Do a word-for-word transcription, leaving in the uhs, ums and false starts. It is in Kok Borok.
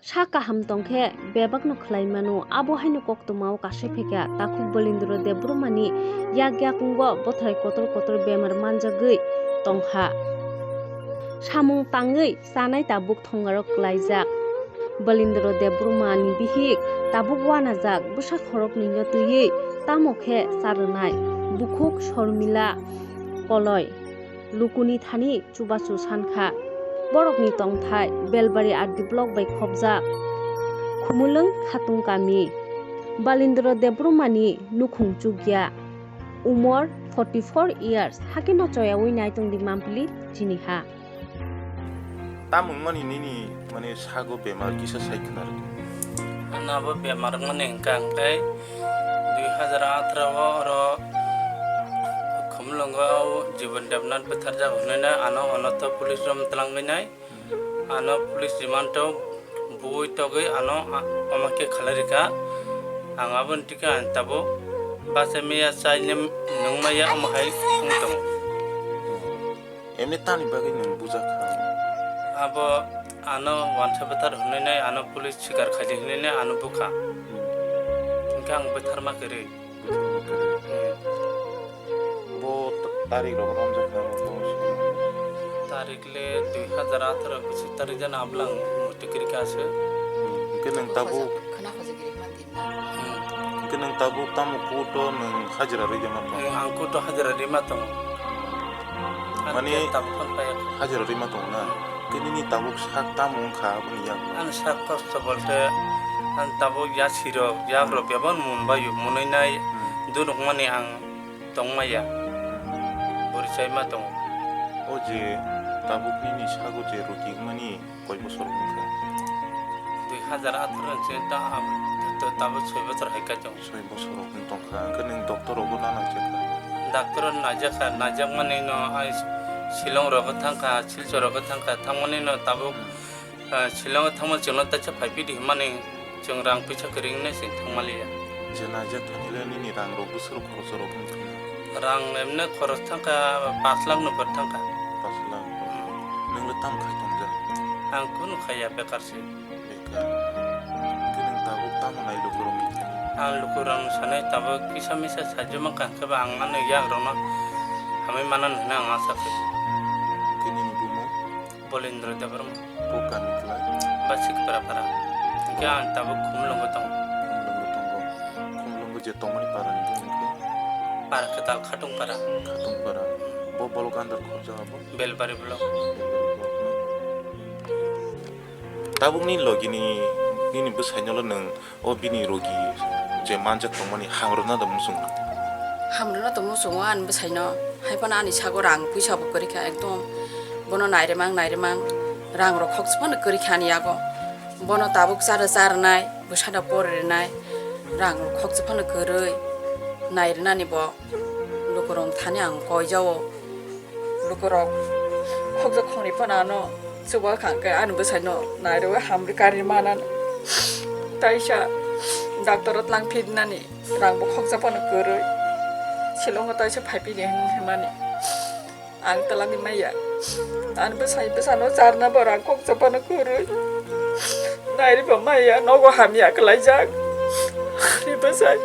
Sak kaham tongkhe bebakno khlai mano, abo haino koktwmao kasui phaikha. Takhuk Balindra Debbarmani yak yakungo bwthai kotor kotor bemar manjagwi tongkha. Samung tangwi chanai tabuk thongarok klaijak. Balindra Debbarmani bihik tabuk wanajak, bwsa khoroknwino twiwi tamo khe charwnai. Bukhuk Sormila Koloi lukuni thani chubachu sankha. Borokni tongthai Belbari R D block bai khopjak Khumulwng Khatung kami. Balindra Debbarmani nukhung chukya, umor forty four years, hakhe no choyawi naitongdi mampli chini ha. Tamo wngmani nini, mane, sago bemar kisa sai khna rwdi. Ano abo bemar wngmani hwnkha hwnkhe dui hazar atharo o oro Khumulwngo Jibon Debnath bwtharjak hwnwi nai, ano, ano to police rok twlangwi nai. Ano police remand o bui togwi ano a-, omo khe khalai rwkha. Ang aboni twi khe ang tabuk bachai maya chai nung maya omo hai wng tongo. Emni tani bagwi nwng bujak kha? Abo ano wansa bwthar hwnwi nai, ano police sikar khaidi hwnwi nai ano bukha. Hmm. Hwnkhe ang bwtharma kwrwi. Bwtharma kwrwi. Hmm. Bo t-, tarik rok romjak kha, bo sini. Tarik le dui hazar atharo bisi tarik jani ablang muti kwrwi kha se. Hmm. Hwnkhe nwng tabuk Khna khoja giri mandi. Hmm. Hwnkhe nwng tabuk tamo court o nwng hajira rwi de ma tongo? Eh, ang court o hajira rwi ma tongo. Mane, ani tabuk phone paiya. Hajira rwi ma tongo na? Hwnkhe nini tabuk sak tamo wngkha aboni yak? Ani sak kosto bolte, ani tabuk yasi rok, yak rok bebak mun bai munui nai, hmm, dunuk mani ang tong maya. Hmm. Bori chai ma tongo. O je tabuk nini sago je rogi wngmani, koi bosor wngkha? Dui hazar atharo ni simi ta-, ta-, tabuk soi bosor hai kha chwng. Soi bosor rok wng tongkha, hwnkhe nwng doctor rogo na naijakha? Doctor rok naijakha, naijakmani no ai Shillong rogo thangkha, Silchar rogo thangkha, thangmani no tabuk, hmm, ah, Shillong o thangma chwngno taisa phaiphidi hwnmani. Chwng rang puisa kwrwi wngnai chwng thangmaliya. Je naijak thani le nini rang rok bwswk rok khoroch rok wng thangma? Rang emne khoroch thangkha, pash lakh ni upor thangkha. Pash lakh ni upor. Hmm. Nwng le tamo khai tongjak? Ang kunu khaiya, bekar se. Bekar. Hwnkhe nwng tabuk tamo nai lukurokni thani? Ang lukurokno sanai tabuk kisa misa sajwk mankha, hwnkhe ba ang ano yak rokno hamwi manan hwnwi ang asa khaio. Hwnkhe nini bumung? Bolendra Debbarma. Bo kami kwlai? Basikpara para. Hwnkhe ang tabuk Khumulwngo tongo. Khumulwngo tongo. Khumulwngo je tongmani para ni bumung khe? Para kwtal Khatungpara. Khatungpara. Bo bolok under khorjak abo? Belbari block. Belbari block ni. Tabukni logini nini bwsaino nwng o bini rogi je manjak tongmani hamrwna da muchungo? Hamrwna da muchungo ani bwsaino, hai phano ani sago rang puisa bo kwrwi kha ekdom, bono nairwmang nairwmang rang rok khoksa phano kwrwi kha ani yago, bono tabuk chara charwnai, bwsano poririnai rang rok khoksa phano kwrwi, nairwnani bo lukurok thani ang koi jao. Lukurok khokjak khongni phano ano chuba kha hwnkhe ani bwsaino nairwi hamri karwi manano. Taisa doctor o twlang phirnani rang bo khokjak phano kwrwi. Shillong o taisa phaiphidi hwnmani ang twlangwi maya. Ani bwsai bwsano charna bo rang khokjak phano kwrwi. Nairwi bo maya nogo hamya kwlaijak. Ani bwsai.